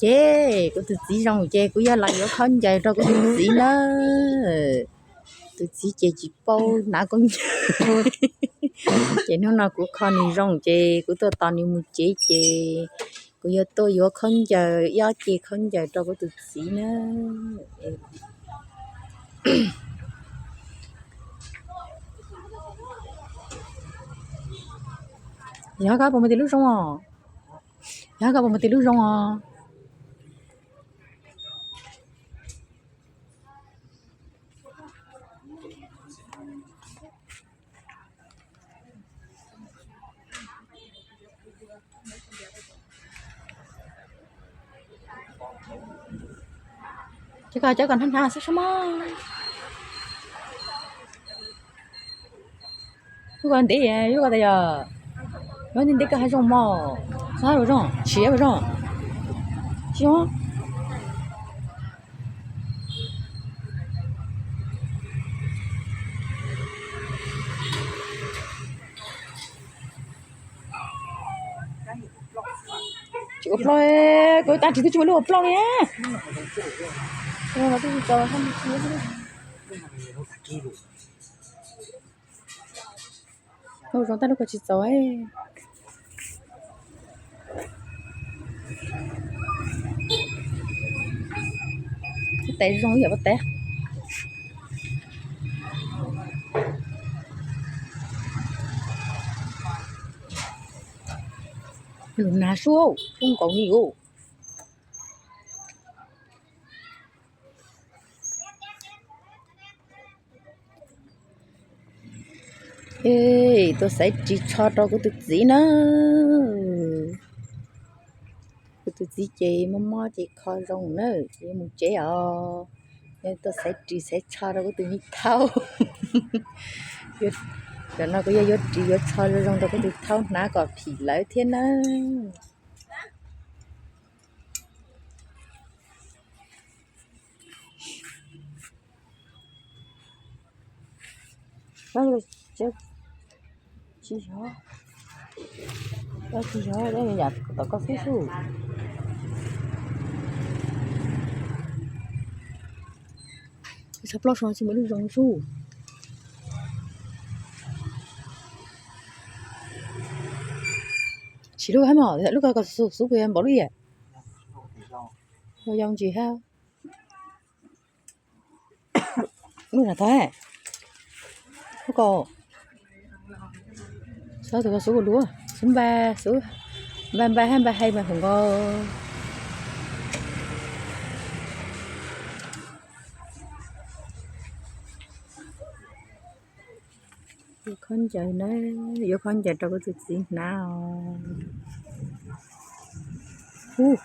Ces kuv tus txiv zoo ces kuv yuav los yuav khaub ncaws rau kuv tus txiv na. Tus txiv ces tsis paub hnav khaub ncaws. Ces hnub no kuv kho nws zoo ces kuv tuaj tos nws mus tsev ces kuv yuav tuaj yuav khaub ncaws, ib ob ce khaub ncaws rau kuv tus txiv na. Yog koj puas mus tis lub zoo os? Yog koj puas mus tis lub zoo os? Ces koj cov koj hnav hnav xwb sab mog. Lub ko ntev, lub ko tas yog, lub ntev ntev koj hnav zoo mog. Xab ua zoo, tshiav ua zoo. Tsis zoo. Tsis ua plaub, kuv tab sis twb tsis muaj lub ua plaub li. Lub zoo tab lub ko tsis txaus. Pob tais zoo yam pob tais. Lus hnav sub, sub nkaus li os. Tuaj xaiv ris tsho rau kuv tus txiv na. Kuv tus txiv ces mob mob ces kho zoo na, ces yuav mus tsev os. Tuaj xaiv ris xaiv tsho rau kuv tus me thaub. Tam no kuv yuav yuav ris yuav tsho zoo zoo rau kuv tus thaub hnav kom phim lawv thiab na. Tsis yog, tsis yog, yam tom koj xub xub. Txhob plaub so tsis muaj lub zoo xub. Tsis lub hab mog, lub ko xub xub puas yog npaum lub yam. Ua yoo ntsis hab. Lub nram tod, lub ko, xub tus ko xub ua luaj, xub npa, xub npa npa hab npa hais mas hum nkaus. Yuav khaub ncaws na, yuav khaub ncaws rau kuv tus txiv hnav os.